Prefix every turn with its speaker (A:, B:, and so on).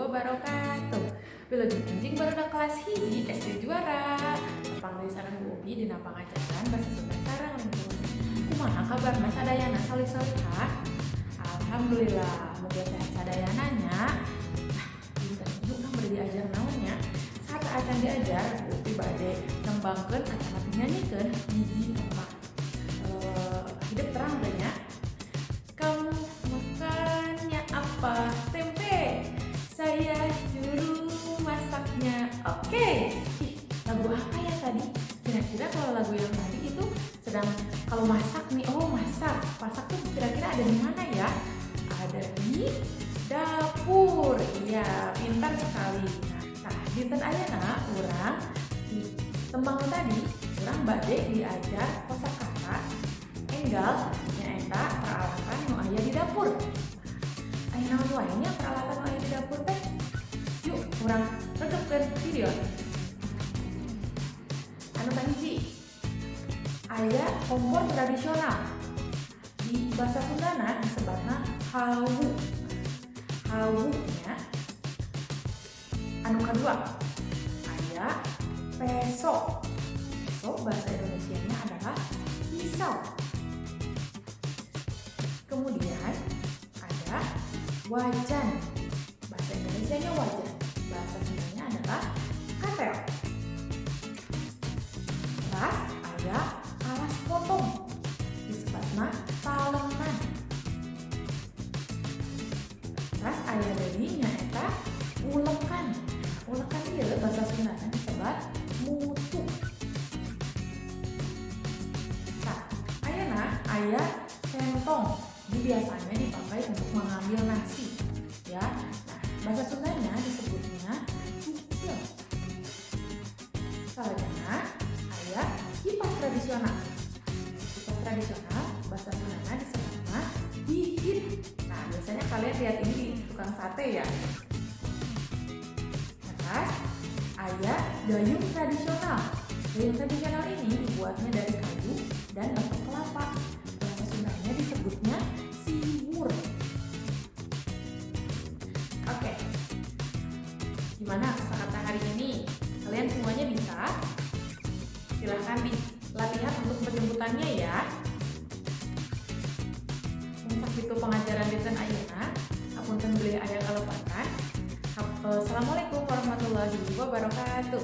A: Wabarakatuh. Wilujeng enjing, barudak kelas 1 SD Juara. Tepang deui sareng Bu Upi dina pangajaran bahasa Sunda sareng lingkungan. Kumaha kabarna sadayana, solih-solihah? Alhamdulillah, mugia sehat sadayana nya. Nah, dinten ieu urang bade diajar naon nya? Sateuacan diajar, Bu Upi bade nembangkeun atanapi nyanyikeun hiji tembang. Hidep terang teh nya? Kamu makannya apa? Tempe. Saya juru masaknya. Oke. Ih, lagu apa ya tadi? Kira-kira kalau lagu yang tadi itu sedang kalau masak nih, oh, masak. Masak tuh kira-kira ada di mana ya? Ada di dapur. Iya, pintar sekali. Nah, dinten ayeuna urang di tembang tadi urang bade diajar kosakata enggal, nyaeta peralatan nu aya di dapur. Nah, aya naon wae nya peralatan nu aya di dapur teh? Yuk, urang regepkeun video. Anu kahiji, aya kompor tradisional. Di bahasa Sundana disebutna hawu. Hawu nya. Anu kedua, aya peso. Peso bahasa Indonesianya adalah pisau. Kemudian ada wajan. Bahasa Indonesianya wajan. Bahasa Sundanya adalah katel. Terus ada alas potong. Disebutna talenan. Terus aya deui, nyaeta ulekan. Nah, ulekan ieu bahasa Sundana disebut mutu. Nah, ayeuna aya centong. Ini biasanya dipakai untuk mengambil nasi, ya. Nah, bahasa Sundanya disebutnya cukil. Salajengna aya kipas tradisional. Kipas tradisional bahasa Sundana disebutnya hihid. Nah, biasanya kalian lihat ini di tukang sate ya. Terus aya gayung tradisional. Gayung tradisional ini dibuatnya dari kayu dan batok kelapa. Bahasa Sundanya disebutnya siwur. Oke. Gimana kosakata hari ini? Kalian semuanya bisa? Silahkan dilatihan untuk penyebutannya ya. Sakitu pengajaran dinten ayeuna. Hapunten bilih aya kalepatan. Assalamualaikum warahmatullahi wabarakatuh.